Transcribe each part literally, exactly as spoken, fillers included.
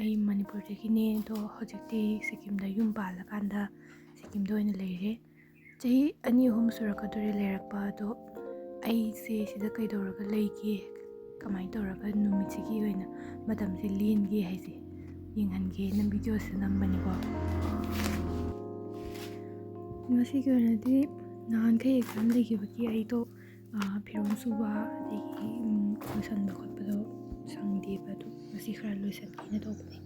ꯑꯩ ꯃꯅꯤꯄꯨꯔꯗꯒꯤꯅꯦ, ꯑꯗꯣ ꯍꯧꯖꯤꯛꯇꯤ ꯁꯤꯛꯀꯤꯝꯗ ꯌꯨꯝ ꯄꯥꯜꯂꯀꯥꯟꯗ ꯁꯤꯛꯀꯤꯝꯗ ꯑꯣꯏꯅ ꯂꯩꯔꯦ꯫ ꯆꯍꯤ ꯑꯅꯤ ꯑꯍꯨꯝ ꯁꯨꯔꯛꯀꯗꯣꯔꯦ ꯂꯩꯔꯛꯄ, ꯑꯗꯣ ꯑꯩꯁꯦ ꯁꯤꯗ ꯀꯩꯗꯧꯔꯒ ꯂꯩꯒꯦ, ꯀꯃꯥꯏꯅ ꯇꯧꯔꯒ ꯅꯨꯃꯤꯠꯁꯤꯒꯤ ꯑꯣꯏꯅ ꯃꯇꯝꯁꯦ ꯂꯦꯟꯒꯦ ꯍꯥꯏꯁꯦ ꯌꯦꯡꯍꯟꯒꯦꯅ ꯚꯤꯗꯤꯑꯣꯁꯦ ꯅꯝꯕꯅꯤꯀꯣ꯫ ꯉꯁꯤꯒꯤ ꯑꯣꯏꯅꯗꯤ ꯅꯍꯥꯟꯈꯩ ꯑꯦꯛꯖꯥꯝ ꯂꯩꯈꯤꯕꯒꯤ ꯑꯩꯗꯣ, ꯑꯥ, ꯐꯤꯔꯣꯜ ꯁꯨꯕ ꯑꯗꯒꯤ, ꯎꯝ, ꯂꯣꯏꯁꯟꯕ ꯈꯣꯠꯄꯗꯣ ꯁꯪꯗꯦꯕ, ꯑꯗꯨ ꯉꯁꯤ ꯈꯔ ꯂꯣꯏꯁꯟꯒꯦꯅ ꯇꯧꯕꯅꯦ꯫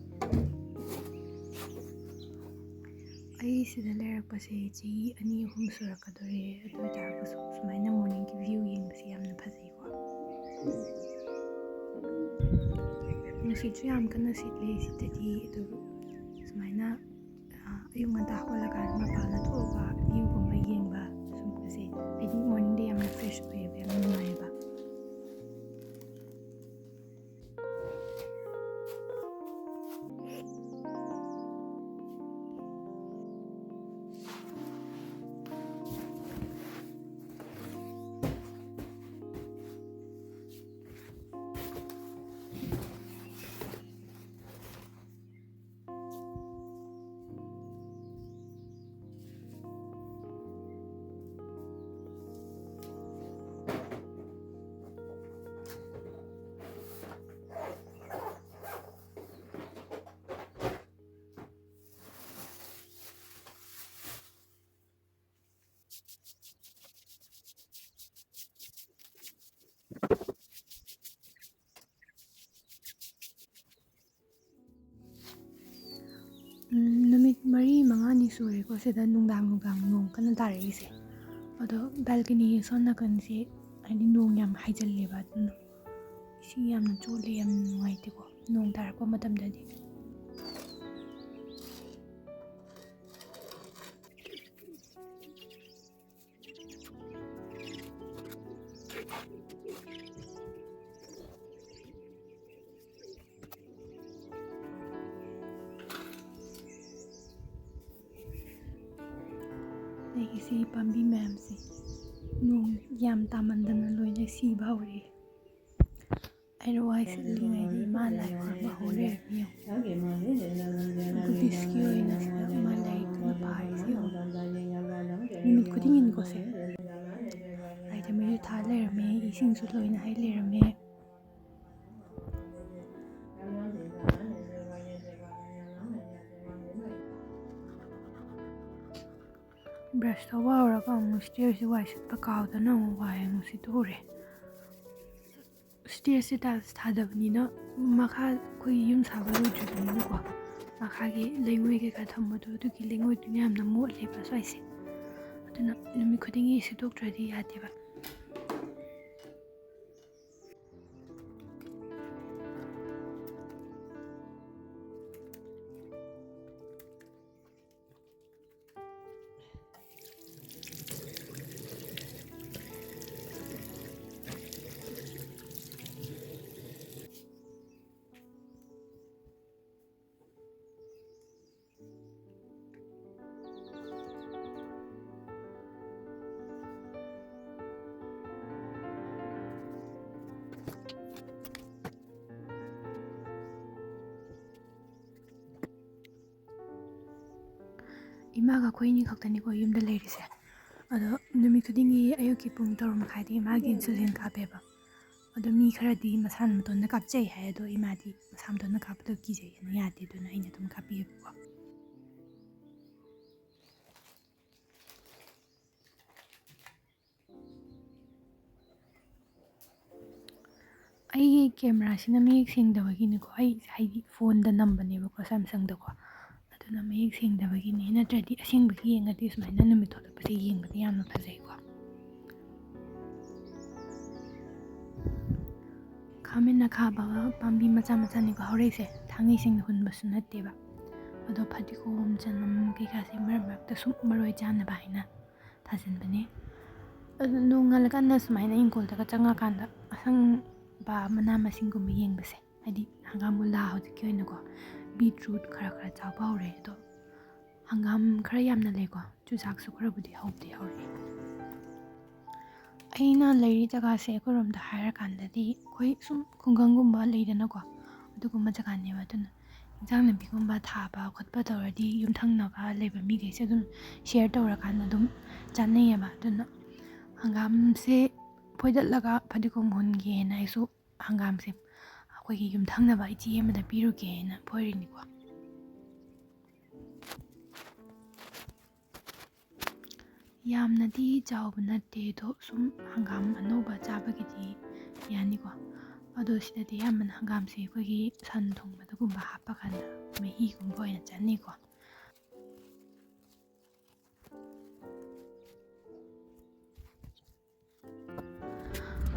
ꯑꯩ ꯁꯤꯗ ꯂꯩꯔꯛꯄꯁꯦ ꯆꯍꯤ ꯑꯅꯤ ꯑꯍꯨꯝ ꯁꯨꯔꯛꯀꯗꯣꯔꯦ꯫ ꯑꯗꯨ ꯑꯣꯏ ꯇꯥꯔꯒꯁꯨ ꯁꯨꯃꯥꯏꯅ ꯃꯣꯔꯅꯤꯡꯒꯤ ꯚ꯭ꯌꯨ ꯌꯦꯡꯕꯁꯦ ꯌꯥꯝꯅ ꯐꯖꯩꯀꯣ꯫ ꯅꯨꯡꯁꯤꯠꯁꯨ ꯌꯥꯝ ꯀꯟꯅ ꯁꯤꯠꯂꯦ ꯁꯤꯗꯗꯤ꯫ ꯑꯗꯨ ꯁꯨꯃꯥꯏꯅ, ꯑ, ꯑꯌꯨꯛ ꯉꯟꯇꯥ ꯍꯧꯒꯠꯂꯀꯥꯟꯗ ꯃꯄꯥꯟꯗ ꯊꯣꯛꯑꯒ ꯚ꯭ꯌꯨꯒꯨꯝꯕ ꯌꯦꯡꯕ ꯁꯨꯝꯕꯁꯦ ꯑꯩꯗꯤ ꯃꯣꯔꯅꯤꯡꯗ ꯌꯥꯝꯅ ꯐ꯭ꯔꯦꯁ ꯑꯣꯏꯌꯦꯕ, ꯌꯥꯝꯅ ꯅꯨꯡꯉꯥꯏꯌꯦꯕ꯫ ꯎꯝ, ꯅꯨꯃꯤꯠ ꯃꯔꯤ ꯃꯉꯥꯅꯤ ꯁꯨꯔꯦꯀꯣ ꯁꯤꯗ ꯅꯨꯡꯗꯥꯡ ꯅꯨꯡꯗꯥꯡ ꯅꯣꯡ ꯀꯟꯅ ꯇꯥꯔꯛꯏꯁꯦ꯫ ꯑꯗꯣ ꯕꯦꯜꯀꯅꯤꯒꯤ ꯁꯣꯝ ꯅꯥꯀꯟꯁꯦ ꯍꯥꯏꯗꯤ ꯅꯣꯡ ꯌꯥꯝ ꯍꯥꯏꯖꯜꯂꯦꯕ, ꯑꯗꯨꯅ ꯏꯁꯤꯡ ꯌꯥꯝꯅ ꯆꯣꯠꯂꯦ, ꯌꯥꯝꯅ ꯅꯨꯡꯉꯥꯏꯇꯦꯀꯣ ꯅꯣꯡ ꯇꯥꯔꯛꯄ ꯃꯇꯝꯗꯗꯤ꯫ ꯑꯩꯒꯤ ꯁꯤ ꯄꯥꯝꯕꯤ ꯃꯌꯥꯝꯁꯦ ꯅꯣꯡ ꯌꯥꯝ ꯇꯥꯃꯟꯗꯅ ꯂꯣꯏꯅ ꯁꯤꯕ ꯍꯧꯔꯛꯑꯦ꯫ ꯑꯩꯅ ꯋꯥꯏ ꯁꯤꯠꯂꯤꯉꯩꯗ ꯏꯃꯥ ꯂꯥꯏ ꯈꯨꯔꯨꯝꯕ ꯍꯧ ꯂꯩꯔꯝꯃꯤ ꯌꯦꯡꯉꯨ꯫ ꯕꯨꯙꯤꯁꯀꯤ ꯑꯣꯏꯅ ꯁꯤꯗ ꯃꯥ ꯂꯥꯏꯔꯤꯛ ꯀꯟꯅ ꯄꯥꯔꯤꯁꯦ ꯌꯦꯡꯉꯨ꯫ ꯅꯨꯃꯤꯠ ꯈꯨꯗꯤꯡꯒꯤꯅꯤꯀꯣ ꯁꯦ꯫ ꯂꯥꯏꯗ ꯃꯩꯁꯨ ꯊꯥ ꯂꯩꯔꯝꯃꯦ, ꯏꯁꯤꯡꯁꯨ ꯂꯣꯏꯅ ꯍꯩ ꯂꯩꯔꯝꯃꯦ꯫ ꯕ꯭ꯔꯁ ꯇꯧꯕ ꯍꯧꯔꯒ ꯑꯃꯨꯛ ꯁ꯭ꯇꯦꯌꯔꯁꯤ ꯋꯥꯏ ꯁꯤꯠꯄ ꯀꯥꯎꯗꯅ ꯑꯃꯨꯛ ꯋꯥꯏ ꯑꯃꯨꯛ ꯁꯤꯠꯇꯣꯛꯎꯔꯦ꯫ ꯁ꯭ꯇꯦꯌꯔꯁꯤ ꯇꯥꯏꯜꯁ ꯊꯥꯗꯕꯅꯤꯅ ꯃꯈꯥ ꯑꯩꯈꯣꯏꯒꯤ ꯌꯨꯝ ꯁꯥꯕ ꯂꯣꯏꯗ꯭ꯔꯤꯕꯅꯤꯅꯀꯣ, ꯃꯈꯥꯒꯤ ꯂꯩꯉꯣꯏ ꯀꯩꯀꯥ ꯊꯝꯕꯗꯣ ꯑꯗꯨꯒꯤ ꯂꯩꯉꯣꯏꯗꯨꯅ ꯌꯥꯝꯅ ꯃꯣꯠꯂꯦꯕ ꯁ꯭ꯋꯥꯏꯁꯦ꯫ ꯑꯗꯨꯅ ꯅꯨꯃꯤꯠ ꯈꯨꯗꯤꯡꯒꯤ ꯁꯤꯠꯇꯣꯛꯇ꯭ꯔꯗꯤ ꯌꯥꯗꯦꯕ꯫ ꯏꯃꯥꯒ ꯑꯩꯈꯣꯏ ꯑꯅꯤ ꯈꯛꯇꯅꯤꯀꯣ ꯌꯨꯝꯗ ꯂꯩꯔꯤꯁꯦ꯫ ꯑꯗꯣ ꯅꯨꯃꯤꯠ ꯈꯨꯗꯤꯡꯒꯤ ꯑꯌꯨꯛꯀꯤ ꯄꯨꯡ ꯇꯔꯨꯛ ꯃꯈꯥꯏꯗ ꯏꯃꯥꯒꯤ insulin ꯀꯥꯞꯄꯦꯕ꯫ ꯑꯗꯣ ꯃꯤ ꯈꯔꯗꯤ ꯃꯁꯥ ꯃꯇꯣꯟꯗ ꯀꯥꯞꯆꯩ ꯍꯥꯏ, ꯑꯗꯣ ꯏꯃꯥꯗꯤ ꯃꯁꯥ ꯃꯇꯣꯟꯗ ꯀꯥꯞꯄꯗꯣ ꯀꯤꯖꯩꯌꯦꯅ ꯌꯥꯗꯦ, ꯑꯗꯨꯅ ꯑꯩꯅ ꯑꯗꯨꯝ ꯀꯥꯞꯄꯤꯌꯦꯕꯀꯣ꯫ ꯑꯩꯒꯤ cameraꯁꯤꯅ ꯃꯌꯦꯛ ꯁꯦꯡꯗꯕꯒꯤꯅꯤꯀꯣ, ꯑꯩ ꯍꯥꯏꯗꯤ phoneꯗ ꯅꯝꯕꯅꯦꯕꯀꯣ Samsungꯗꯀꯣ, ꯑꯗꯨꯅ ꯃꯌꯦꯛ ꯁꯦꯡꯗꯕꯒꯤꯅꯤ, ꯅꯠꯇ꯭ꯔꯗꯤ ꯑꯁꯦꯡꯕꯒꯤ ꯌꯦꯡꯉꯗꯤ ꯁꯨꯃꯥꯏꯅ ꯅꯨꯃꯤꯠ ꯊꯣꯛꯂꯛꯄꯁꯦ ꯌꯦꯡꯕꯗ ꯌꯥꯝꯅ ꯐꯖꯩꯀꯣ꯫ ꯈꯥꯃꯦꯟ ꯑꯈꯥꯕ ꯄꯥꯝꯕꯤ ꯃꯆꯥ ꯃꯆꯥꯅꯤꯀꯣ ꯍꯧꯔꯛꯏꯁꯦ, ꯊꯥꯡꯉꯩꯁꯦꯡꯅ ꯍꯨꯟꯕꯁꯨ ꯅꯠꯇꯦꯕ꯫ ꯑꯗꯣ ꯐꯗꯤꯒꯣꯝ, ꯆꯅꯝ ꯀꯩꯀꯥꯁꯦ ꯃꯔꯛ ꯃꯔꯛꯇ ꯁꯨꯝ ꯃꯔꯣꯏ ꯆꯥꯅꯕ ꯍꯥꯏꯅ ꯊꯥꯖꯤꯟꯕꯅꯦ꯫ ꯑꯗꯨ ꯅꯣꯡꯉꯥꯜꯂꯀꯥꯟꯗ ꯁꯨꯃꯥꯏꯅ ꯏꯪꯈꯣꯜꯗꯒ ꯆꯪꯉꯀꯥꯟꯗ ꯑꯁꯪꯕ ꯃꯅꯥ ꯃꯁꯤꯡꯒꯨꯝꯕ ꯌꯦꯡꯕꯁꯦ, ꯍꯥꯏꯗꯤ ꯍꯪꯒꯥꯝ ꯃꯨꯂꯥ ꯍꯧꯖꯤꯛꯀꯤ ꯑꯣꯏꯅꯀꯣ, beetroot ꯈꯔ ꯈꯔ ꯆꯥꯎꯕ ꯍꯧꯔꯦ꯫ ꯑꯗꯣ ꯍꯪꯒꯥꯝ ꯈꯔ ꯌꯥꯝꯅ ꯂꯩꯀꯣ, ꯆꯨꯖꯥꯛꯁꯨ ꯈꯔꯕꯨꯗꯤ ꯍꯧꯕꯗꯤ ꯍꯧꯔꯛꯑꯦ꯫ ꯑꯩꯅ ꯂꯩꯔꯤ ꯖꯒꯥꯁꯦ ꯑꯩꯈꯣꯏꯔꯣꯝꯗ ꯍꯥꯏꯔꯀꯥꯟꯗꯗꯤ ꯑꯩꯈꯣꯏ ꯁꯨꯝ ꯈꯨꯡꯒꯪꯒꯨꯝꯕ ꯂꯩꯗꯅꯀꯣ, ꯑꯗꯨꯒꯨꯝꯕ ꯖꯒꯥꯅꯦꯕ꯫ ꯑꯗꯨꯅ ꯏꯟꯖꯥꯡ ꯅꯥꯄꯤꯒꯨꯝꯕ ꯊꯥꯕ ꯈꯣꯠꯄ ꯇꯧꯔꯗꯤ ꯌꯨꯝꯊꯪꯅꯕ ꯂꯩꯕ ꯃꯤꯈꯩꯁꯦ ꯑꯗꯨꯝ share ꯇꯧꯔꯀꯥꯟꯗ ꯑꯗꯨꯝ ꯆꯥꯅꯩꯌꯦꯕ꯫ ꯑꯗꯨꯅ ꯍꯪꯒꯥꯝꯁꯦ ꯐꯣꯏꯗꯠꯂꯒ ꯐꯗꯤꯒꯣꯝ ꯍꯨꯟꯒꯦꯅ ꯑꯩꯁꯨ ꯍꯪꯒꯥꯝꯁꯦ ꯑꯩꯈꯣꯏꯒꯤ ꯌꯨꯝꯊꯪꯅꯕ ꯏꯆꯦ ꯑꯃꯗ ꯄꯤꯔꯨꯒꯦꯅ ꯐꯣꯏꯔꯤꯅꯤꯀꯣ꯫ ꯌꯥꯝꯅꯗꯤ ꯆꯥꯎꯕ ꯅꯠꯇꯦ, ꯑꯗꯣ ꯁꯨꯝ ꯍꯪꯒꯥꯝ ꯑꯅꯧꯕ ꯆꯥꯕꯒꯤꯗꯤ ꯌꯥꯅꯤꯀꯣ꯫ ꯑꯗꯣ ꯁꯤꯗꯗꯤ ꯑꯌꯥꯝꯕꯅ ꯍꯪꯒꯥꯝꯁꯦ ꯑꯩꯈꯣꯏꯒꯤ ꯁꯟ ꯊꯣꯡꯕꯗꯒꯨꯝꯕ ꯍꯥꯞꯄꯀꯥꯟꯗ ꯃꯍꯤꯒꯨꯝꯕ ꯑꯣꯏꯅ ꯆꯥꯅꯩꯀꯣ꯫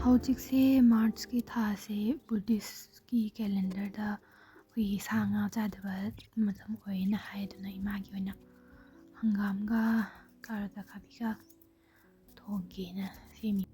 ꯍꯧꯖꯤꯛꯁꯦ Marchꯀꯤ ꯊꯥꯁꯦ Buddhistꯀꯤ calendarꯗ ꯑꯩꯈꯣꯏꯒꯤ ꯁꯥ ꯉꯥ ꯆꯥꯗꯕ ꯃꯇꯝ ꯑꯣꯏꯌꯦꯅ ꯍꯥꯏ꯫ ꯑꯗꯨꯅ ꯏꯃꯥꯒꯤ ꯑꯣꯏꯅ ꯍꯪꯒꯥꯝꯒ ꯀꯥꯔꯣꯠ ꯑꯈꯥꯕꯤꯒ ꯊꯣꯡꯒꯦꯅ ꯁꯦꯝꯃꯤ꯫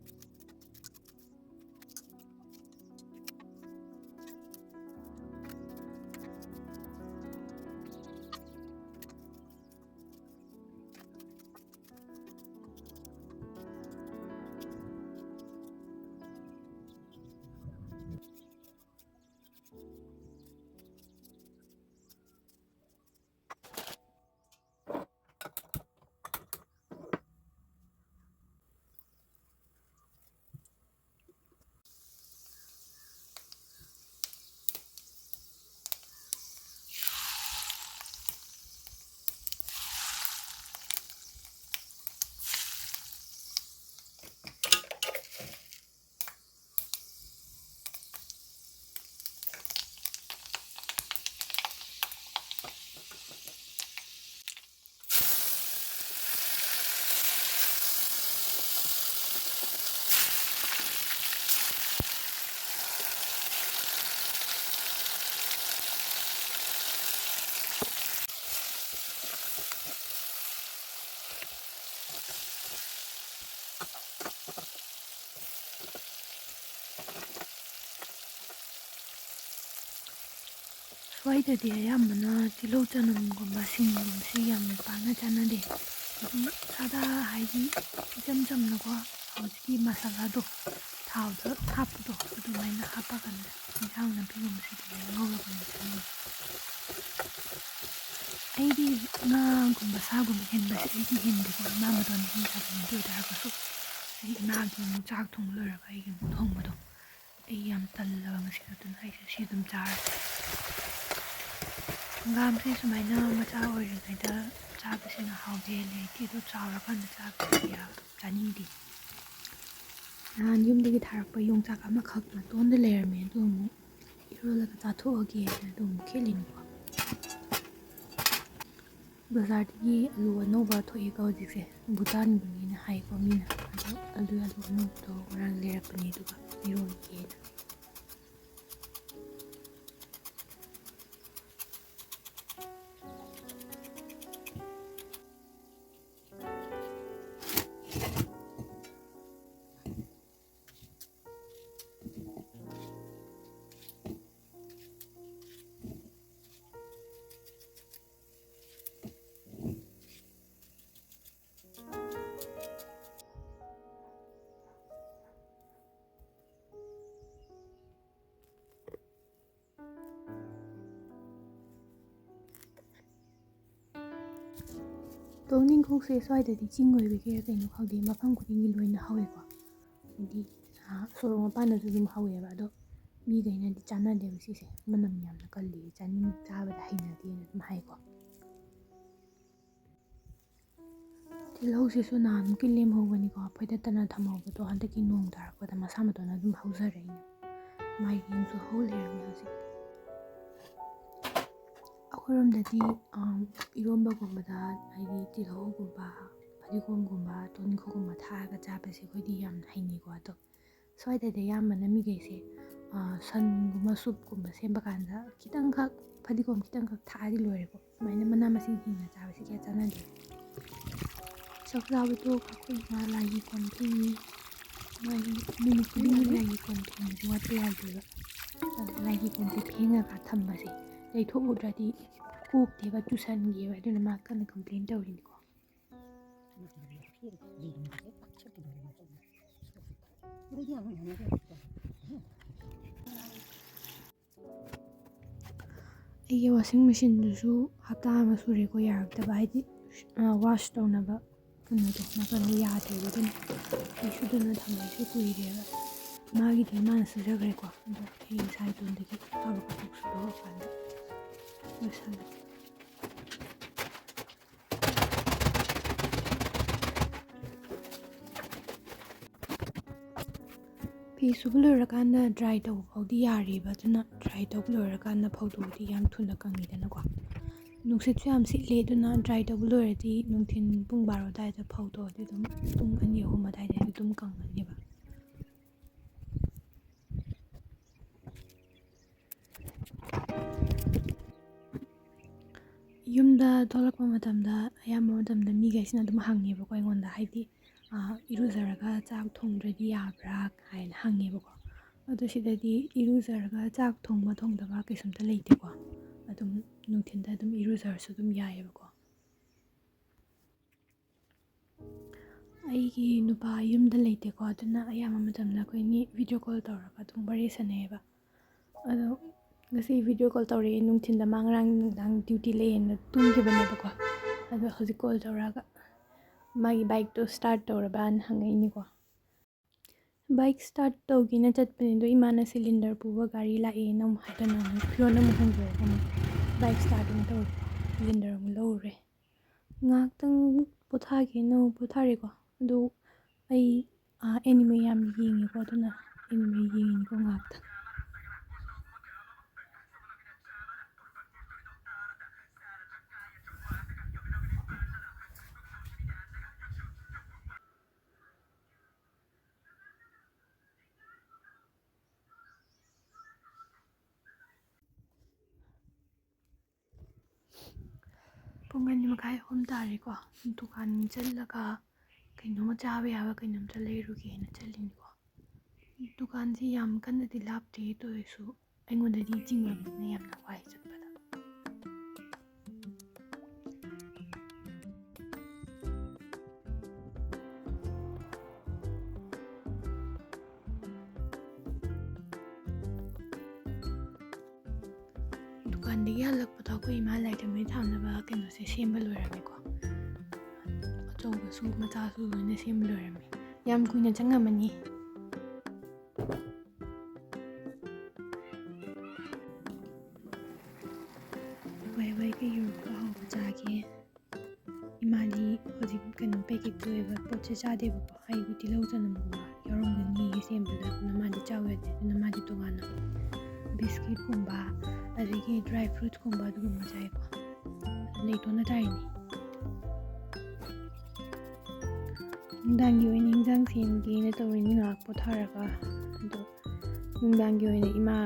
ꯁ꯭ꯋꯥꯏꯗꯗꯤ ꯑꯌꯥꯝꯕꯅ ꯇꯤꯜꯍꯧ ꯆꯅꯝꯒꯨꯝꯕ, ꯁꯤꯡꯒꯨꯝꯕꯁꯤ ꯌꯥꯝ ꯄꯥꯛꯅ ꯆꯥꯅꯗꯦ꯫ ꯑꯗꯨꯝ ꯁꯥꯗꯥ, ꯍꯥꯏꯗꯤ ꯏꯆꯝ ꯆꯝꯅꯀꯣ, ꯍꯧꯖꯤꯛꯀꯤ ꯃꯁꯥꯂꯥꯗꯣ, ꯊꯥꯎꯗ ꯍꯥꯞꯄꯗꯣ, ꯑꯗꯨꯃꯥꯏꯅ ꯍꯥꯞꯄꯀꯥꯟꯗ ꯏꯟꯁꯥꯡ ꯅꯥꯄꯤꯒꯨꯝꯕꯁꯦ ꯑꯗꯨꯃꯥꯏꯅ ꯉꯧꯔꯒ ꯑꯣꯏꯅ ꯆꯥꯅꯤꯡꯉꯤ꯫ ꯑꯩꯗꯤ ꯉꯥꯒꯨꯝꯕ ꯁꯥꯒꯨꯝꯕ ꯍꯦꯟꯕꯁꯦ ꯑꯩꯗꯤ ꯍꯦꯟꯗꯦꯀꯣ, ꯏꯃꯥ ꯃꯇꯣꯟꯗꯤ ꯍꯦꯟꯖꯕꯅꯤ꯫ ꯑꯗꯨ ꯑꯣꯏ ꯇꯥꯔꯒꯁꯨ ꯑꯩꯗꯤ ꯏꯃꯥꯒꯤ ꯑꯃꯨꯛ ꯆꯥꯛ ꯊꯣꯡꯕ ꯂꯣꯏꯔꯒ ꯑꯩꯒꯤ ꯑꯃꯨꯛ ꯊꯣꯡꯕꯗꯣ ꯑꯩ ꯌꯥꯝ ꯇꯜꯂꯕ ꯉꯁꯤꯗꯣ꯫ ꯑꯗꯨꯅ ꯑꯩꯁꯦ ꯁꯤ ꯑꯗꯨꯝ ꯆꯥꯔꯒꯦ꯫ ꯍꯪꯒꯥꯝꯁꯦ ꯁꯨꯃꯥꯏꯅ ꯃꯆꯥ ꯑꯣꯏꯔꯤꯉꯩꯗ ꯆꯥꯕꯁꯤꯅ ꯍꯥꯎꯕ ꯍꯦꯜꯂꯦ꯫ ꯑꯩꯗꯤ ꯑꯗꯨ ꯆꯥꯎꯔꯀꯥꯟꯗ ꯆꯥꯕꯁꯤꯗꯤ ꯌꯥꯝ ꯆꯥꯅꯤꯡꯗꯦ꯫ ꯅꯍꯥꯟ ꯌꯨꯝꯗꯒꯤ ꯊꯥꯔꯛꯄ ꯌꯣꯡꯆꯥꯛ ꯑꯃꯈꯛ ꯃꯇꯣꯟꯗ ꯂꯩꯔꯝꯃꯦ, ꯑꯗꯨ ꯑꯃꯨꯛ ꯏꯔꯣꯜꯂꯒ ꯆꯥꯊꯣꯛꯑꯒꯦꯅ ꯑꯗꯨ ꯑꯃꯨꯛ ꯈꯦꯠꯂꯤꯅꯤꯀꯣ꯫ ꯕꯖꯥꯔꯗꯒꯤ ꯑꯂꯨ ꯑꯅꯧꯕ ꯊꯣꯛꯑꯦꯀꯣ ꯍꯧꯖꯤꯛꯁꯦ, ꯚꯨꯇꯥꯟꯒꯤꯅꯦꯅ ꯍꯥꯏꯀꯣ ꯃꯤꯅ꯫ ꯑꯗꯣ ꯑꯂꯨ, ꯑꯂꯨ ꯑꯅꯧꯕꯗꯣ ꯉꯔꯥꯡ ꯂꯩꯔꯛꯄꯅꯦ, ꯑꯗꯨꯒ ꯏꯔꯣꯜꯒꯦꯅ꯫ ꯇꯣꯅꯤꯡꯈꯣꯛꯁꯦ ꯁ꯭ꯋꯥꯏꯗꯗꯤ ꯆꯤꯡ ꯑꯣꯏꯕꯒꯤꯔ ꯀꯩꯅꯣ ꯈꯪꯗꯦ, ꯃꯐꯝ ꯈꯨꯗꯤꯡꯒꯤ ꯂꯣꯏꯅ ꯍꯧꯋꯦꯀꯣ꯫ ꯍꯥꯏꯗꯤ, ꯑꯥ, ꯁꯣꯔꯣꯛ ꯃꯄꯥꯟꯗꯁꯨ ꯑꯗꯨꯝ ꯍꯧꯋꯦꯕ꯫ ꯑꯗꯣ ꯃꯤꯈꯩꯅꯗꯤ ꯆꯥꯟꯅꯗꯦꯕ ꯁꯤꯁꯦ, ꯃꯅꯝ ꯌꯥꯝꯅ ꯀꯜꯂꯤ, ꯆꯥꯅꯤꯡ-, ꯆꯥꯕꯗ ꯍꯩꯅꯗꯦꯅ ꯑꯗꯨꯝ ꯍꯥꯏꯀꯣ꯫ ꯇꯤꯜꯍꯧꯁꯤꯁꯨ ꯅꯍꯥꯟꯃꯨꯛꯀꯤ ꯂꯦꯝꯍꯧꯕꯅꯤꯀꯣ, ꯐꯣꯏꯗꯠꯇꯅ ꯊꯝꯍꯧꯕꯗꯣ ꯍꯟꯗꯛꯀꯤ ꯅꯣꯡ ꯇꯥꯔꯛꯄꯗ ꯃꯁꯥ ꯃꯇꯣꯟꯅ ꯑꯗꯨꯝ ꯍꯧꯖꯔꯛꯏꯅꯦ꯫ ꯃꯥꯏꯔꯦꯟꯁꯨ ꯍꯧ ꯂꯩꯔꯝꯃꯦ ꯍꯧꯖꯤꯛ꯫ ꯑꯩꯈꯣꯏꯔꯣꯝꯗꯗꯤ, ꯑꯝ, ꯏꯔꯣꯝꯕꯒꯨꯝꯕꯗ, ꯍꯥꯏꯗꯤ ꯇꯤꯜꯍꯧꯒꯨꯝꯕ, ꯐꯗꯤꯒꯣꯝꯒꯨꯝꯕ, ꯇꯣꯅꯤꯡꯈꯣꯛꯀꯨꯝꯕ ꯊꯥꯛꯑꯒ ꯆꯥꯕꯁꯦ ꯑꯩꯈꯣꯏꯗꯤ ꯌꯥꯝ ꯍꯩꯅꯩꯀꯣ꯫ ꯑꯗꯣ ꯁ꯭ꯋꯥꯏꯗꯗꯤ ꯑꯌꯥꯝꯕꯅ ꯃꯤꯈꯩꯁꯦ, ꯑ, ꯁꯟꯒꯨꯝꯕ ꯁꯨꯞꯀꯨꯝꯕ ꯁꯦꯝꯕ ꯀꯥꯟꯗ ꯈꯤꯇꯪꯈꯛ ꯐꯗꯤꯒꯣꯝ ꯈꯤꯇꯪꯈꯛ ꯊꯥꯛꯑꯗꯤ ꯂꯣꯏꯔꯦꯀꯣ꯫ ꯁꯨꯃꯥꯏꯅ ꯃꯅꯥ ꯃꯁꯤꯡ ꯍꯤꯡꯅ ꯆꯥꯕꯁꯤ ꯀꯌꯥ ꯆꯥꯟꯅꯗꯦ꯫ ꯆꯥꯛ ꯆꯥꯕ ꯇꯣꯛꯑꯒ ꯑꯩꯈꯣꯏ ꯏꯃꯥ ꯂꯥꯏꯒꯤ ꯀꯣꯟ ꯐꯦꯡꯉꯤ꯫ ꯃꯥꯒꯤ ꯅꯨꯃꯤꯠ ꯈꯨꯗꯤꯡꯒꯤ ꯂꯥꯏꯒꯤ ꯀꯣꯟ ꯐꯦꯡꯕꯁꯦ ꯋꯥꯠꯄ ꯌꯥꯗꯦꯕ꯫ ꯑꯗꯨꯅ ꯂꯥꯏꯒꯤ ꯀꯣꯟꯁꯦ ꯐꯦꯡꯉꯒ ꯊꯝꯕꯁꯦ ꯂꯩꯊꯣꯛꯎꯗ꯭ꯔꯗꯤ ꯀꯣꯛꯇꯦꯕ, ꯆꯨꯁꯟꯒꯤꯕ꯫ ꯑꯗꯨꯅ ꯃꯥ ꯀꯟꯅ complain ꯇꯧꯔꯤꯅꯤꯀꯣ꯫ ꯑꯩꯒꯤ ꯋꯥꯁꯤꯡ ꯃꯦꯆꯤꯟꯗꯨꯁꯨ ꯍꯞꯇꯥ ꯑꯃ ꯁꯨꯔꯦꯀꯣ ꯌꯥꯔꯛꯇꯕ, ꯍꯥꯏꯗꯤ ꯋꯥꯁ ꯇꯧꯅꯕ ꯀꯩꯅꯣꯗꯣ ꯅꯥꯀꯟꯗ ꯌꯥꯗ꯭ꯔꯦꯕ꯫ ꯑꯗꯨꯅ ꯑꯩ ꯁꯨꯗꯅ ꯊꯝꯕꯁꯨ ꯀꯨꯏꯔꯦꯕ꯫ ꯃꯥꯒꯤꯗꯤ ꯃꯥꯅ ꯁꯨꯖꯈ꯭ꯔꯦꯀꯣ, ꯑꯗꯣ ꯑꯩ ꯏꯁꯥ ꯏꯇꯣꯟꯗꯒꯤ ꯑꯐꯕ ꯈꯔ ꯁꯨꯗꯣꯛꯑꯀꯥꯟꯗ ꯂꯣꯏꯁꯜꯂꯒꯦ꯫ ꯐꯤ ꯁꯨꯕ ꯂꯣꯏꯔꯀꯥꯟꯗ ꯗ꯭ꯔꯥꯏ ꯇꯧꯕ ꯐꯥꯎꯗꯤ ꯌꯥꯔꯤꯕ, ꯑꯗꯨꯅ ꯗ꯭ꯔꯥꯏ ꯇꯧꯕ ꯂꯣꯏꯔꯀꯥꯟꯗ ꯐꯧꯗꯣꯛꯑꯗꯤ ꯌꯥꯝ ꯊꯨꯅ ꯀꯪꯉꯤꯗꯅꯀꯣ꯫ ꯅꯨꯡꯁꯤꯠꯁꯨ ꯌꯥꯝ ꯁꯤꯠꯂꯦ, ꯑꯗꯨꯅ ꯗ꯭ꯔꯥꯏ ꯇꯧꯕ ꯂꯣꯏꯔꯗꯤ ꯅꯨꯡꯊꯤꯟ ꯄꯨꯡ ꯕꯥꯔꯣ ꯑꯗꯨꯋꯥꯏꯗ ꯐꯧꯗꯣꯛꯑꯗꯤ ꯑꯗꯨꯝ ꯄꯨꯡ ꯑꯅꯤ ꯑꯍꯨꯝ ꯑꯗꯨꯋꯥꯏꯗꯗꯤ ꯑꯗꯨꯝ ꯀꯪꯉꯅꯦꯕ꯫ ꯌꯨꯝꯗ ꯊꯣꯛꯂꯛꯄ ꯃꯇꯝꯗ ꯑꯌꯥꯝꯕ ꯃꯇꯝꯗ ꯃꯤꯈꯩꯁꯤꯅ ꯑꯗꯨꯝ ꯍꯪꯉꯦꯕꯀꯣ ꯑꯩꯉꯣꯟꯗ, ꯍꯥꯏꯗꯤ, "ꯑꯥ, ꯏꯔꯨꯖꯔꯒ ꯆꯥꯛ ꯊꯣꯡꯗ꯭ꯔꯗꯤ ꯌꯥꯕ꯭ꯔꯥ?" ꯍꯥꯏꯅ ꯍꯪꯉꯦꯕꯀꯣ꯫ ꯑꯗꯣ ꯁꯤꯗꯗꯤ ꯏꯔꯨꯖꯔꯒ ꯆꯥꯛ ꯊꯣꯡꯕ ꯊꯣꯡꯗꯕ ꯀꯩꯁꯨꯝꯇ ꯂꯩꯇꯦꯀꯣ꯫ ꯑꯗꯨꯝ ꯅꯨꯡꯊꯤꯟꯗ ꯑꯗꯨꯝ ꯏꯔꯨꯖꯔꯁꯨ ꯑꯗꯨꯝ ꯌꯥꯏꯑꯕꯀꯣ꯫ ꯑꯩꯒꯤ ꯅꯨꯄꯥ ꯌꯨꯝꯗ ꯂꯩꯇꯦꯀꯣ, ꯑꯗꯨꯅ ꯑꯌꯥꯝꯕ ꯃꯇꯝꯗ ꯑꯩꯈꯣꯏꯅꯤ ꯚꯤꯗꯤꯑꯣ ꯀꯣꯜ ꯇꯧꯔꯒ ꯑꯗꯨꯝ ꯋꯥꯔꯤ ꯁꯥꯟꯅꯩꯌꯦꯕ꯫ ꯑꯗꯣ ꯉꯁꯤ ꯚꯤꯗꯤꯑꯣ ꯀꯣꯜ ꯇꯧꯔꯛꯑꯦ, ꯅꯨꯡꯊꯤꯟꯗ ꯃꯥ ꯉꯔꯥꯡ ꯅꯨꯡꯗꯥꯡ ꯗ꯭ꯌꯨꯇꯤ ꯂꯩꯌꯦꯅ ꯇꯨꯝꯈꯤꯕꯅꯦꯕꯀꯣ꯫ ꯑꯗꯣ ꯍꯧꯖꯤꯛ ꯀꯣꯜ ꯇꯧꯔꯛꯑꯒ, "ꯃꯥꯒꯤ ꯕꯥꯏꯛꯇꯣ ꯁ꯭ꯇꯥꯔꯠ ꯇꯧꯔꯕꯅ?" ꯍꯪꯉꯛꯏꯅꯤꯀꯣ꯫ "ꯕꯥꯏꯛ ꯁ꯭ꯇꯥꯔꯠ ꯇꯧꯒꯦꯅ ꯆꯠꯄꯅꯦ, ꯑꯗꯣ ꯏꯃꯥꯅ ꯁꯤꯂꯤꯟꯗꯔ ꯄꯨꯕ ꯒꯥꯔꯤ ꯂꯥꯛꯑꯦꯅ ꯑꯃꯨꯛ ꯍꯥꯏꯗꯅ ꯑꯃꯨꯛ ꯐꯤꯔꯣꯟ ꯑꯃꯨꯛ ꯍꯣꯡꯗꯣꯛꯑꯒ ꯑꯃꯨꯛ ꯕꯥꯏꯛ ꯁ꯭ꯇꯥꯔꯠ ꯑꯃꯨꯛ ꯇꯧꯔꯦ, ꯁꯤꯂꯤꯟꯗꯔ ꯑꯃꯨꯛ ꯂꯧꯔꯨꯔꯦ꯫ ꯉꯥꯏꯍꯥꯛꯇꯪ ꯄꯣꯊꯥꯒꯦꯅ ꯑꯃꯨꯛ ꯄꯣꯊꯥꯔꯦꯀꯣ꯫ ꯑꯗꯨ ꯑꯩ, ꯑꯥ, ꯑꯦꯅꯤꯃꯦ ꯌꯥꯝ ꯌꯦꯡꯉꯦꯀꯣ, ꯑꯗꯨꯅ ꯑꯦꯅꯤꯃꯦ ꯌꯦꯡꯉꯤꯀꯣ ꯉꯥꯏꯍꯥꯛꯇꯪ"꯫ ꯄꯨꯡ ꯑꯅꯤ ꯃꯈꯥꯏ, ꯑꯍꯨꯝ ꯇꯥꯔꯦꯀꯣ꯫ ꯗꯨꯀꯥꯟ ꯆꯠꯂꯒ ꯀꯩꯅꯣꯝꯃ ꯆꯥꯕ ꯌꯥꯕ ꯀꯩꯅꯣꯝꯇ ꯂꯩꯔꯨꯒꯦꯅ ꯆꯠꯂꯤꯅꯤꯀꯣ꯫ ꯗꯨꯀꯥꯟꯁꯤ ꯌꯥꯝ ꯀꯟꯅꯗꯤ ꯂꯥꯞꯇꯦ, ꯑꯗꯨ ꯑꯣꯏꯔꯁꯨ ꯑꯩꯉꯣꯟꯗꯗꯤ ꯆꯤꯡꯕꯅꯤꯅ ꯌꯥꯝꯅ ꯋꯥꯏ ꯆꯠꯄꯗ꯫ ꯗꯨꯀꯥꯟꯗꯒꯤ ꯍꯜꯂꯛꯄꯗ ꯑꯩꯈꯣꯏ ꯏꯃꯥ ꯂꯥꯏꯔꯤꯛ ꯇꯝꯕꯩ ꯊꯥꯅꯕ ꯀꯩꯅꯣꯁꯦ ꯁꯦꯝꯕ ꯂꯣꯏꯔꯝꯃꯦꯀꯣ꯫ ꯑꯆꯧꯕꯁꯨ ꯃꯆꯥꯁꯨ ꯂꯣꯏꯅ ꯁꯦꯝꯕ ꯂꯣꯏꯔꯝꯃꯦ꯫ ꯌꯥꯝ ꯀꯨꯏꯅ ꯆꯪꯉꯝꯃꯅꯤ꯫ ꯋꯥꯏ ꯋꯥꯏꯒ ꯌꯨꯔꯣꯞꯀ ꯍꯧꯕ ꯆꯥꯒꯦ꯫ ꯏꯃꯥꯗꯤ ꯍꯧꯖꯤꯛ ꯀꯩꯅꯣ packet ꯇ ꯑꯣꯏꯕ ꯄꯣꯠꯁꯦ ꯆꯥꯗꯦꯕꯀꯣ, ꯍꯥꯏꯗꯤ ꯇꯤꯜꯍꯧ ꯆꯅꯝꯒꯨꯝꯕ ꯌꯥꯎꯔꯝꯒꯅꯤ ꯁꯦꯝꯕꯗ, ꯑꯗꯨꯅ ꯃꯥꯗꯤ ꯆꯥꯎ ꯌꯥꯗꯦ꯫ ꯑꯗꯨꯅ ꯃꯥꯗꯤ ꯇꯣꯉꯥꯟꯅ biscuit ꯀꯨꯝꯕ, ꯑꯗꯒꯤ dry fruit ꯀꯨꯝꯕ ꯑꯗꯨꯒꯨꯝꯕ ꯆꯥꯏꯀꯣ꯫ ꯑꯗꯨꯅ ꯏꯇꯣꯟꯗ ꯇꯥꯔꯤꯅꯤ꯫ ꯅꯨꯡꯗꯥꯡꯒꯤ ꯑꯣꯏꯅ ꯏꯟꯖꯥꯡ ꯁꯦꯝꯒꯦꯅ ꯇꯧꯔꯤꯅꯤ, ꯉꯥꯏꯍꯥꯛ ꯄꯣꯊꯥꯔꯒ꯫ ꯑꯗꯣ ꯅꯨꯡꯗꯥꯡꯒꯤ ꯑꯣꯏꯅ ꯏꯃꯥ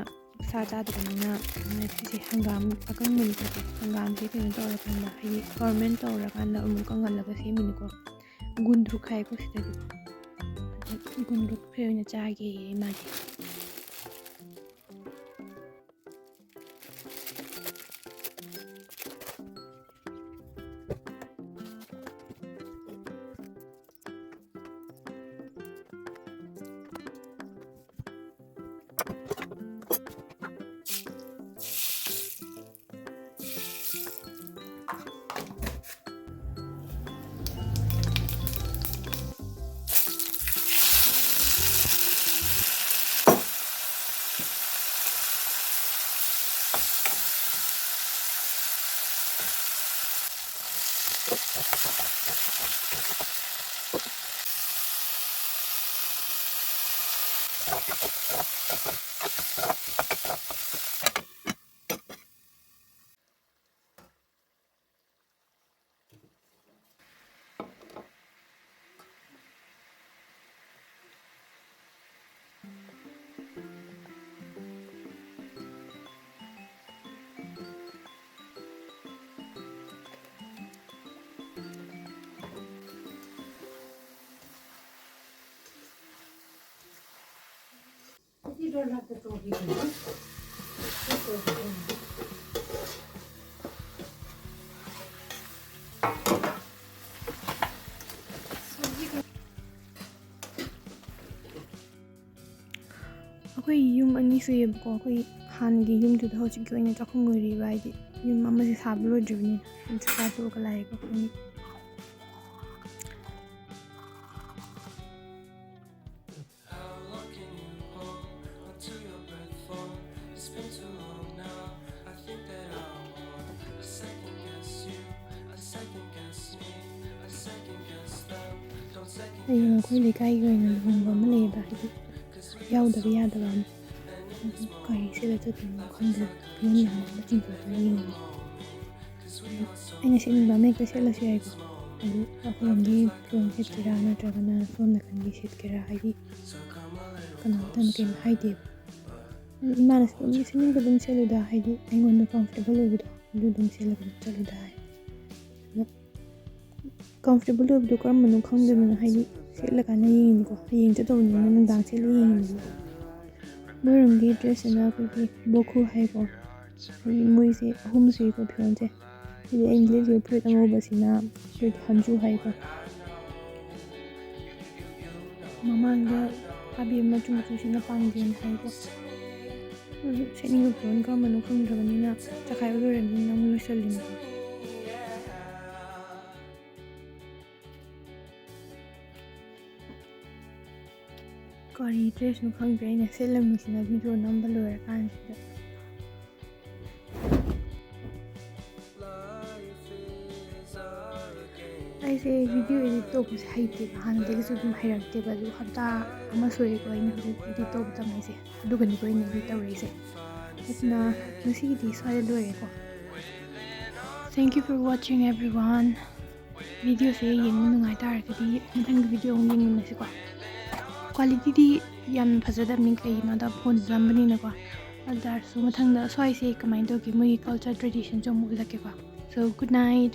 ꯁꯥ ꯆꯥꯗꯕꯅꯤꯅ ꯉꯁꯤꯁꯦ ꯍꯪꯒꯥꯝ ꯑꯀꯪꯕꯅꯤꯀꯣ꯫ ꯍꯪꯒꯥꯝꯁꯦ ꯀꯩꯅꯣ ꯇꯧꯔꯀꯥꯟꯗ, ꯍꯥꯏꯗꯤ ferment ꯇꯧꯔꯀꯥꯟꯗ ꯑꯃꯨꯛ ꯀꯪꯍꯜꯂꯒ ꯁꯦꯝꯃꯤꯅꯤꯀꯣ꯫ ꯒꯨꯟꯗ꯭ꯔꯨꯛ ꯍꯥꯏꯀꯣ ꯁꯤꯗꯗꯤ꯫ ꯒꯨꯟꯗ꯭ꯔꯨꯛ ꯐ꯭ꯔꯥꯏ ꯑꯣꯏꯅ ꯆꯥꯒꯦꯌꯦ ꯏꯃꯥꯗꯤ꯫ ꯑꯩꯈꯣꯏ ꯌꯨꯝ ꯑꯅꯤ ꯁꯨꯏꯌꯦꯕꯀꯣ꯫ ꯑꯩꯈꯣꯏ ꯍꯥꯟꯅꯒꯤ ꯌꯨꯝꯗꯨꯗ ꯍꯧꯖꯤꯛꯀꯤ ꯑꯣꯏꯅ ꯆꯥꯛꯈꯨꯝ ꯑꯣꯏꯔꯤꯕ, ꯍꯥꯏꯗꯤ ꯌꯨꯝ ꯑꯃꯁꯦ ꯁꯥꯕ ꯂꯣꯏꯗ꯭ꯔꯤꯕꯅꯤꯅ꯫ ꯌꯨꯝꯁꯦ ꯀꯥꯊꯣꯛꯑꯒ ꯂꯥꯛꯑꯦꯀꯣ ꯑꯩꯈꯣꯏꯒꯤ꯫ ꯍꯌꯦꯡ ꯑꯩꯈꯣꯏ ꯂꯩꯀꯥꯏꯒꯤ ꯑꯣꯏꯅ ꯂꯨꯍꯣꯡꯕ ꯑꯃ ꯂꯩꯌꯦꯕ, ꯍꯥꯏꯗꯤ ꯌꯥꯎꯗꯕ ꯌꯥꯗꯕ ꯑꯃ꯫ ꯑꯗꯨ ꯀꯔꯤ ꯁꯦꯠꯂ ꯆꯠꯇꯣꯏꯅꯣ ꯈꯪꯗꯦ꯫ ꯐꯤꯔꯣꯟ ꯌꯥꯝ ꯂꯩꯕ ꯆꯤꯡꯊꯣꯛꯄ ꯌꯦꯡꯉꯤ꯫ ꯑꯗꯨ ꯑꯩꯅ ꯁꯦꯠꯅꯤꯡꯕ ꯑꯃ ꯍꯦꯛꯇ ꯁꯦꯠꯂꯁꯨ ꯌꯥꯏꯀꯣ꯫ ꯑꯗꯨ ꯑꯩꯈꯣꯏꯔꯣꯝꯒꯤ ꯐꯤꯔꯣꯟ ꯁꯦꯠꯀꯦꯔꯥ ꯅꯠꯇ꯭ꯔꯒꯅ ꯁꯣꯝ ꯅꯥꯀꯟꯒꯤ ꯁꯦꯠꯀꯦꯔꯥ, ꯍꯥꯏꯗꯤ ꯀꯅꯥꯝꯇꯅ ꯀꯩꯝ ꯍꯥꯏꯗꯦꯕ꯫ ꯑꯗꯨ ꯏꯃꯥꯅꯁꯨ ꯑꯗꯨꯝ ꯁꯦꯠꯅꯤꯡꯕ ꯑꯗꯨꯝ ꯁꯦꯠꯂꯨꯗ, ꯍꯥꯏꯗꯤ ꯑꯩꯉꯣꯟꯗ ꯀꯝꯐꯣꯔꯇꯦꯕꯜ ꯑꯣꯏꯕꯗꯣ ꯑꯗꯨ ꯑꯗꯨꯝ ꯁꯦꯠꯂꯒ ꯑꯗꯨꯝ ꯆꯠꯂꯨꯗ ꯍꯥꯏ꯫ ꯑꯗꯣ ꯀꯝꯐꯣꯔꯇꯦꯕꯜ ꯑꯣꯏꯕꯗꯣ ꯀꯔꯝꯕꯅꯣ ꯈꯪꯗꯗꯅ, ꯍꯥꯏꯗꯤ ꯁꯦꯠꯂꯀꯥꯟꯗ ꯌꯦꯡꯉꯤꯅꯤꯀꯣ꯫ ꯍꯌꯦꯡ ꯆꯠꯇꯧꯕꯅꯤꯅ ꯅꯨꯡꯗꯥꯡ ꯁꯦꯠꯂ ꯌꯦꯡꯉꯤꯅꯤꯀꯣ꯫ ꯃꯣꯏꯔꯣꯝꯒꯤ ꯗ꯭ꯔꯦꯁꯁꯤꯅ ꯑꯩꯈꯣꯏꯒꯤ ꯕꯣꯈꯨ ꯍꯥꯏꯀꯣ꯫ ꯑꯩꯈꯣꯏꯒꯤ ꯃꯣꯏꯁꯦ ꯑꯍꯨꯝ ꯁꯨꯏꯀꯣ ꯐꯤꯔꯣꯟꯁꯦ꯫ ꯍꯥꯏꯗꯤ ꯑꯩꯅ ꯂꯤꯠꯂꯤꯕ ꯐꯨꯔꯤꯠ ꯑꯉꯧꯕꯁꯤꯅ ꯑꯩꯈꯣꯏꯒꯤ ꯍꯟꯖꯨ ꯍꯥꯏꯀꯣ꯫ ꯃꯃꯥꯡꯗ ꯐꯥꯕꯤ ꯃꯆꯨ ꯃꯆꯨꯁꯤꯅ ꯄꯥꯝꯗꯦꯅ ꯍꯥꯏꯀꯣ꯫ ꯑꯗꯨ ꯁꯦꯠꯅꯤꯡꯕ ꯐꯤꯔꯣꯟ ꯀꯔꯝꯕꯅꯣ ꯈꯪꯗ꯭ꯔꯕꯅꯤꯅ ꯆꯈꯥꯏꯕ ꯂꯣꯏꯔꯕꯅꯤꯅ ꯑꯃꯨꯛ ꯂꯣꯏꯁꯜꯂꯤꯅꯤ꯫ ꯀꯔꯤ ꯗ꯭ꯔꯦꯁꯅꯣ ꯈꯪꯗ꯭ꯔꯦ ꯑꯩꯅ ꯁꯦꯠꯂꯝꯃꯤꯁꯤꯅ ꯚꯤꯗꯤꯑꯣ ꯅꯝꯕ ꯂꯣꯏꯔꯀꯥꯟꯁꯤꯗ꯫ ꯑꯩꯁꯦ ꯚꯤꯗꯤꯑꯣ ꯏꯗꯤꯠ ꯇꯧꯕꯁꯦ ꯍꯩꯇꯦꯕ, ꯍꯥꯟꯅꯗꯒꯤꯁꯨ ꯑꯗꯨꯝ ꯍꯩꯔꯛꯇꯦꯕ꯫ ꯑꯗꯨ ꯍꯞꯇꯥ ꯑꯃ ꯁꯨꯔꯦꯀꯣ ꯑꯩꯅ ꯍꯧꯖꯤꯛ ꯏꯗꯤꯠ ꯇꯧꯕ ꯇꯝꯃꯛꯏꯁꯦ, ꯑꯗꯨꯒꯅꯤꯀꯣ ꯑꯩꯅ ꯏꯗꯤꯠ ꯇꯧꯔꯛꯏꯁꯦ꯫ ꯑꯗꯨꯅ ꯉꯁꯤꯒꯤꯗꯤ ꯁ꯭ꯋꯥꯏꯗ ꯂꯣꯏꯔꯦꯀꯣ꯫ Thank you for watching everyone. ꯚꯤꯗꯤꯑꯣꯁꯦ ꯌꯦꯡꯕ ꯅꯨꯡꯉꯥꯏ ꯇꯥꯔꯒꯗꯤ ꯃꯊꯪꯒꯤ ꯚꯤꯗꯤꯑꯣ ꯑꯃꯨꯛ ꯌꯦꯡꯃꯤꯟꯅꯁꯤꯀꯣ꯫ ꯀ꯭ꯋꯥꯂꯤꯇꯤꯗꯤ ꯌꯥꯝ ꯐꯖꯗꯕꯅꯤ, ꯀꯩꯒꯤꯅꯣꯗ ꯐꯣꯟꯗ ꯅꯝꯕꯅꯤꯅꯀꯣ꯫ ꯑꯗꯨ ꯇꯥꯔꯁꯨ ꯃꯊꯪꯗ ꯁ꯭ꯋꯥꯏꯁꯦ ꯀꯃꯥꯏꯅ ꯇꯧꯒꯦ, ꯃꯣꯏꯒꯤ ꯀꯜꯆꯔ ꯇ꯭ꯔꯦꯗꯤꯁꯟꯁꯨ ꯑꯃꯨꯛ ꯎꯠꯂꯛꯀꯦꯀꯣ꯫ So, good night.